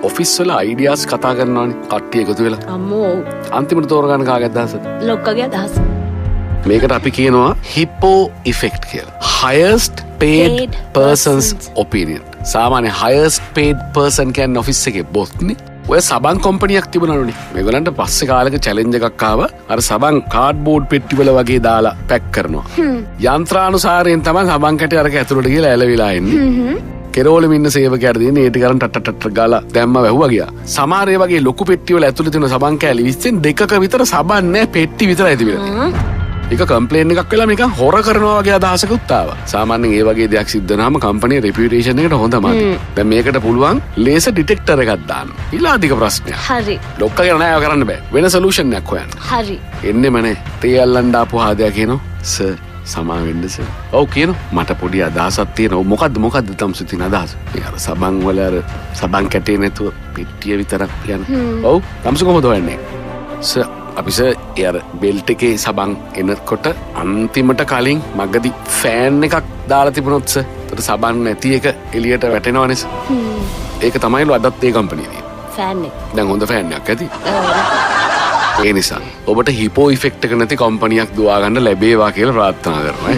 Office වල ideas කතා කරනවානේ කට්ටිය එකතු වෙලා. අම්මෝ. අන්තිමට තෝරගන්න කාගේ අදහසද? ලොක්කගේ අදහස. මේකට අපි කියනවා හිපෝ ඉෆෙක්ට් කියලා. Highest paid Paid persons persons. Opinion. සාමාන්‍ය highest paid person කියන්නේ ඔෆිස් එකේ බොස් නේ. ඔය සබන් කොම්පනියක් තිබුණානුනේ. මේගොල්ලන්ට පස්සේ කාලෙක චැලෙන්ජ් එකක් ආවා. අර සබන් කාඩ්බෝඩ් පෙට්ටි වල වගේ දාලා පැක් කරනවා. යන්ත්‍රානුසාරයෙන් තමයි සබන් කැටේ අරක ඇතුළට ගිහලා ඇලවිලා එන්නේ. කෙරෝලෙම ඉන්න සේවකයාට දෙන්නේ ඒ ටික අරන් ටට ටට ටට ගාලා දැම්ම වැහුවා ගියා. සමහර ඒ වගේ ලොකු පෙට්ටි වල ඇතුළේ තියෙන සබන් කෑලි 20න් දෙකක විතර සබන් නෑ, පෙට්ටි විතරයි තිබිලා තියෙන්නේ. ඒක කම්ප්ලේන් එකක් වෙලා නිකන් හොර කරනවා වගේ අදහසකුත් ආවා. සාමාන්‍යයෙන් ඒ වගේ දෙයක් සිද්ධ වුණාම කම්පැනි රෙපියුටේෂන් එකට හොඳ මදි. දැන් මේකට පුළුවන් ලේසර් ඩිටෙක්ටර් එකක් දාන්න. ඊළාධික ප්‍රශ්නයක්. හරි. ලොක්ක කියලා නෑ, ඒව කරන්න බෑ. වෙන සොලියුෂන් එකක් හොයන්න. හරි. එන්නෙම නෑ. තේ අල්ලන්න ආපු හාදයා කියනවා, සර් සමා වෙන්න සර්. ඔව් කියනවා, මට පොඩි අදහසක් තියෙනවා. ඔව්, මොකද්ද තම්සු තියෙන අදහස? මේ අර සබන් වල අර සබන් කැටේ නැතුව පෙට්ටිය විතරක් යන. ඔව්, තම්සු කොහොමද හොයන්නේ? සර්, අපි සර් ඒ අර බෙල්ට් එකේ සබන් එනකොට අන්තිමට කලින් මගදී ෆෑන් එකක් දාලා තිබුණොත් සර්, එතකොට සබන් නැති එක එළියට වැටෙනවනේ සර්. ඒක තමයිලු අදත් ඒ කම්පැනි එකේ. ෆෑන් එක. දැන් හොඳ ෆෑන් එකක් ඇති. ඒ නිසා ඔබට හිපෝ ඉෆෙක්ට් එක නැති කම්පැනියක් දුවා ගන්න ලැබේවා කියලා ප්‍රාර්ථනා කරනවා.